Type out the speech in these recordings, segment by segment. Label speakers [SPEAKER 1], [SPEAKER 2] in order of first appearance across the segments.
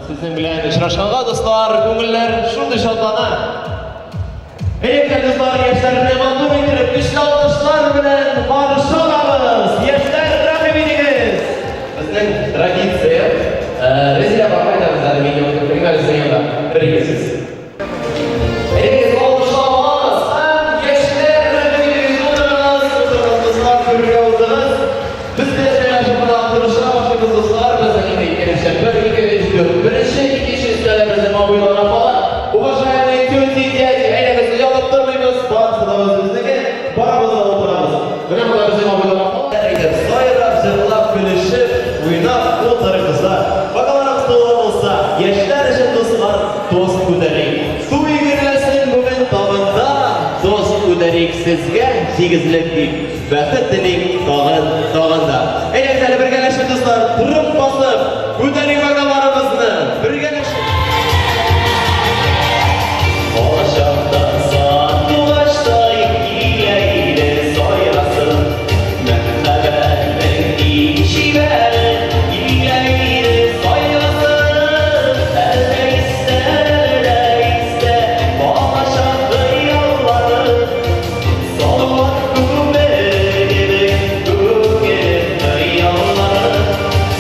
[SPEAKER 1] Сезнең белән очрашканга, дуслар, күңелләр шундый шатлана. Әйдәгез, дуслар, яшьләрне матур итеп, көчле алкышлар белән каршы алабыз. Яшьләр, рәхим итегез. Безнең традиция. Резеда апа, кайтабыз әле мин онытып куйдым әле сезнең янда. Бер ике сүз. Әйдәгез, алкышлап алабыз һәм яшьләр, рәхим итегез, утырыгыз, утырыгыз, дуслар, түргә узыгыз. Без дә сәяхәт тырыша башлыйбыз, дуслар. Безнең инде икенче, бер, ике, өч, дүрт. Беренче, икенче өстәлдә безнең абыйлар, апалар. Уважаемые тети и дяди, әйдәгез, оялып тормыйбыз, барысы да үзебезнеке, барыбыз да утырабыз. Менә монда безнең абыйлар, апалар. Әйдәп, сайрап, җырлап, көлешеп, уйнап утырыйк, дуслар. Бакаларыгыз тулы булса, яшьләр өчен, дуслар, тост күтәрик. Туй гөрләсен бүген табында, тост күтәрик сезгә тигезлек дип. Бәхет телик тагын, тагын да. Әйдәгез әле бергәләшеп, дуслар, торып басып, күтәрик бокалларыбызны, бергәләшеп. Балачакта сандугачтай килә иде сайрасын, Мәхәббәтнең иң чибәре килә иде сайрасын. Әллә истә, әллә истә балачак хыяллары. Салават күпере кебек күкрәп хыяллары.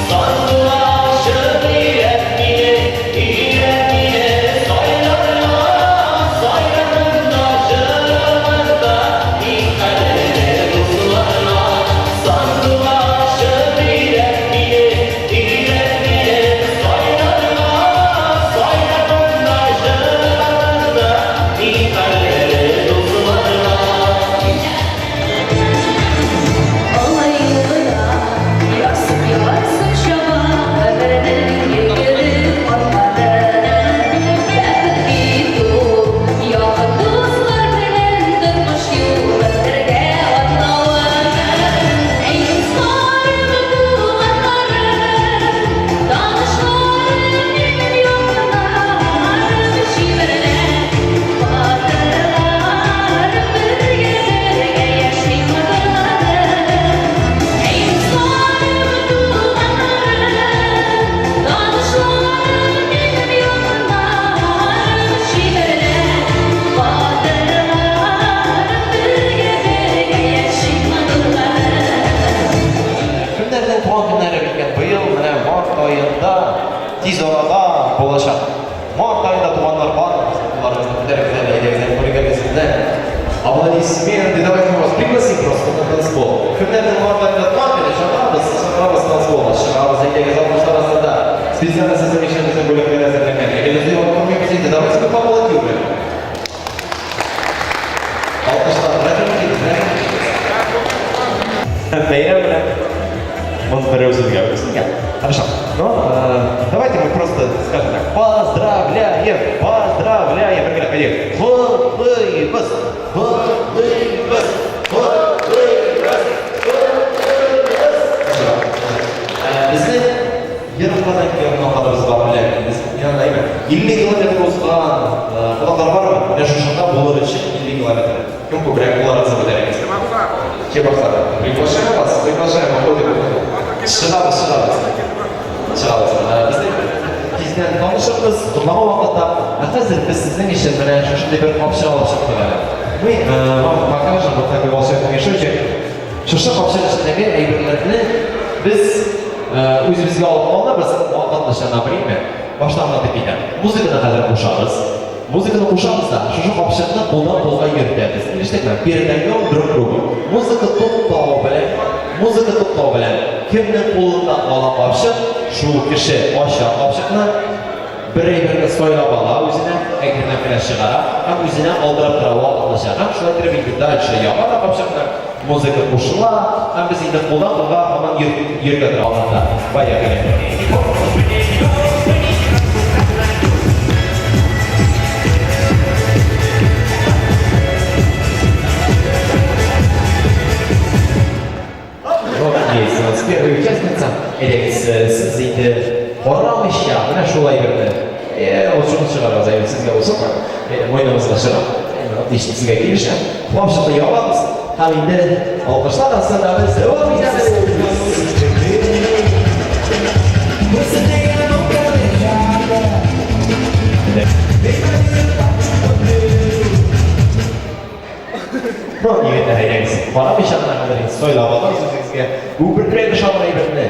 [SPEAKER 1] Сандугачым өйрәт мине, өйрәт мине сайрарга. Сайрармын да, җырлармын да иң кадерле дусларга. Сандугачым өйрәт мине, өйрәт мине сайрарга. Сайрармын да, җырлармын да иң кадерле дусларга.
[SPEAKER 2] Алай гына ярсып-ярсып чаба Гомернең йөгерек арканы. Бәхет бит ул, якын дуслар белән тормыш юлын бергә атлавы. Әй, дусларым, туганнарым, танышларым, минем якыннарым, чибәрләр, батырларым, бергә-бергә яши матурларым. Әй, дусларым, туганнарым, танышларым, минем якыннарым, чибәрләр, батырларым, бергә-бергә яши матурларым.
[SPEAKER 1] Кемнәрнең туган көннәре микән быел менә март аенда тиз арада булачак. Март аенда туганнар бармы? Безнең кулларыбызны күтәрегез әле, әйдәгез әле күрик әле сезне. Аплодисменты, давайте мы вас пригласим просто на танцпол. Кемнәрнең март аенда туган көне, чакырабыз, чакырабыз танцполга, чыгабыз, әйдәгез, алкышлар астында. Специально сезнең өчен безнең бүләкләр әзерләнгән. Әйдәгез, оялып тормыйбыз инде, давайте мы поаплодируем. Алкышлар, рәхим итегез, рәхим итегез. Бәйрәм белән. Он берәүсезгә, үзеңә. Хорошо. Ну, давайте мы просто скажем так. Поздравляем, поздравляем. Бергәләп, әйе. Котлыйбыз, котлыйбыз, котлыйбыз, котлыйбыз. Безнең Ераккадан килгән кунакларыбыз бар беләм. Без янында әйбәт. 50 километр узган кунаклар бармы? Менә шушында булыр өчен 50 километр. Кем күбрәк кулларыгызны күтәрегез. Чебоксары. Приглашаем вас, приглашаем, выходим. Чыгабыз, чыгабыз. Чыгабыз. Безнең тиздән танышырбыз, котлама вакытта. Ә хәзер без сезнең өчен менә шушындый бер капчык алып чыктык әле. Мы вам покажем вот такой волшебный мешочек. Шушы капчык эчендәге әйберләрне без үзебезгә алып калдырбыз, вакытлыча на время. Башта аңлатып китәм. Музыканы хәзер кушабыз. Музыканы кушабыз да, шушы капчыкны кулдан кулга йөртәбез. Килештекме? Передаем друг другу. Музыка туктау белән, музыка туктау белән кемнең кулында кала капчык, шул кеше ача капчыкны, бер әйберне сайлап ала үзенә, әкренләп кенә чыгара һәм үзенә алдырып тора вакытлыча. Һәм шулай итеп инде дальше яба да капчыкны, музыка кушыла һәм без инде кулдан кулга һаман йөртә торабыз. Поехали. Вот есть у нас первая участница. Әйдәгез, сез инде карамыйча, менә шулай берне. Ул шуны чыгарабыз, әйе, сезгә булсын. Муеныбызга чыгып, отлично, сезгә килешә. Капчыкны ябабыз һәм инде алкышлар астында без дәвам итәбез. Карамыйча гына хәзер инде сайлап алыгыз үзегезгә. Үбергә ошаган әйберне.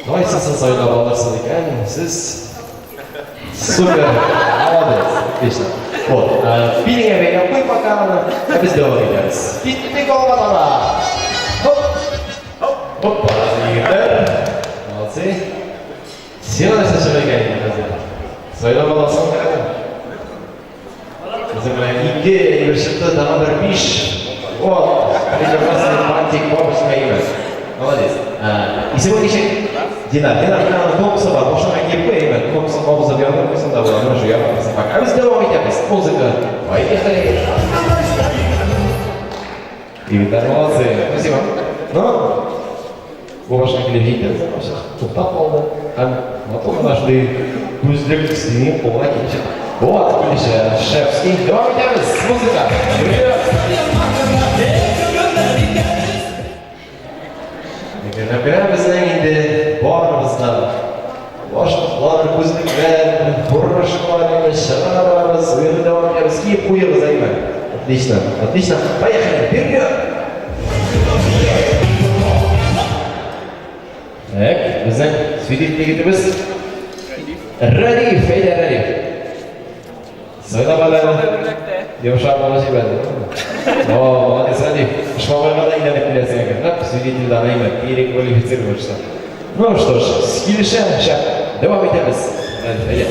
[SPEAKER 1] Кайсысын сайлап алырсыз икән, сез супер, молодец, отлично. Вот, билеңә бәйләп куй пока аны, ә без дәвам итәбез. Киттек алга таба. Хоп, хоп, хоп, егетләр. Молодцы. Сиңа нәрсә чыга икән инде хәзер? Сайлап аласың хәзер. Безнең белән ике әйбер чыкты, тагын бер биш. Вот, прекрасный бантик, бабочка имя. Молодец. Исемең ничек? Динар. Динар, менә аның кнопкасы бар. Башыңа киеп куй, әйбәт. Кнопкасын кабызып яндырып куйсаң да була. Менә шул яндырасың. Ә без дәвам итәбез. Музыка. Поехали. Егетләр, молодцы. Спасибо. Ну, бу башка килеп җитте, туктап калды. Һәм матур гына шундый күзлек синең кулга килеп чыкты. Вот, килеше, шефский. Дәвам итәбез. Музыка. Әкренләп кенә безнең инде барыбыздан башлыклар, күзлекләр, фуражкалар инде чыгарабыз, уенны дәвам итәбез. Киеп куегыз, әйме? Отлично, отлично. Поехали, вперед! Так, безнең свидетель егетебез Рәдиф, әйдә, Рәдиф. Сайлап ал әле. Йомшак бала җибәрде. О, молодец, Рәдиф. Шмабайга да әйләнеп киләсең икән. Нәкъ свидетельдән әйме, переквалифицироваться. Ну что ж, килешә, шәп. Дәвам итәбез. Рәдиф, әйдә.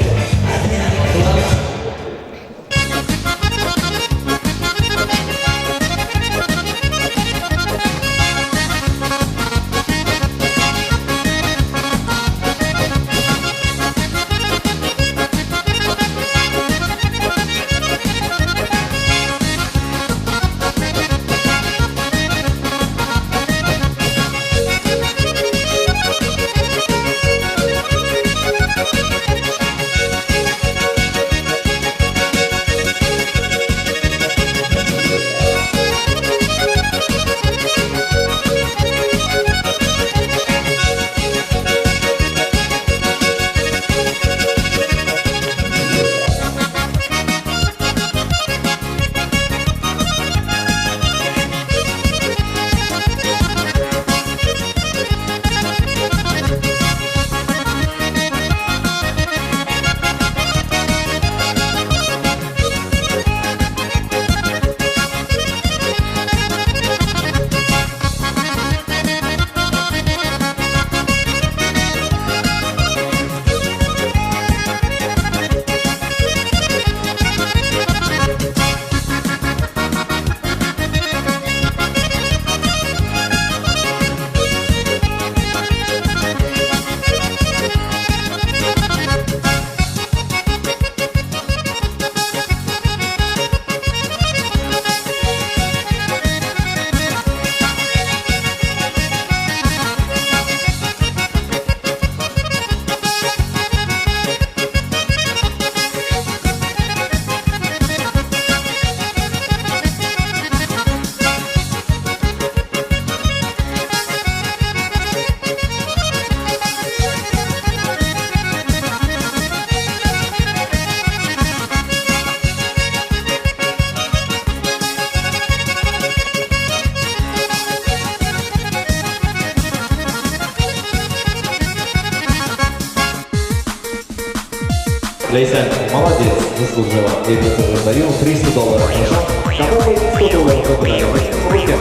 [SPEAKER 1] Лейсан, молодец, заслужила. Я тебе тоже дарил 300 долларов. Хорошо? Кому мы 100 долларов подарим? Руки.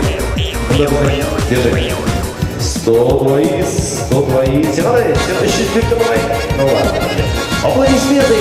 [SPEAKER 1] Держи. 102, 102. Все, давай, все, еще давай. Ну ладно. Аплодисменты.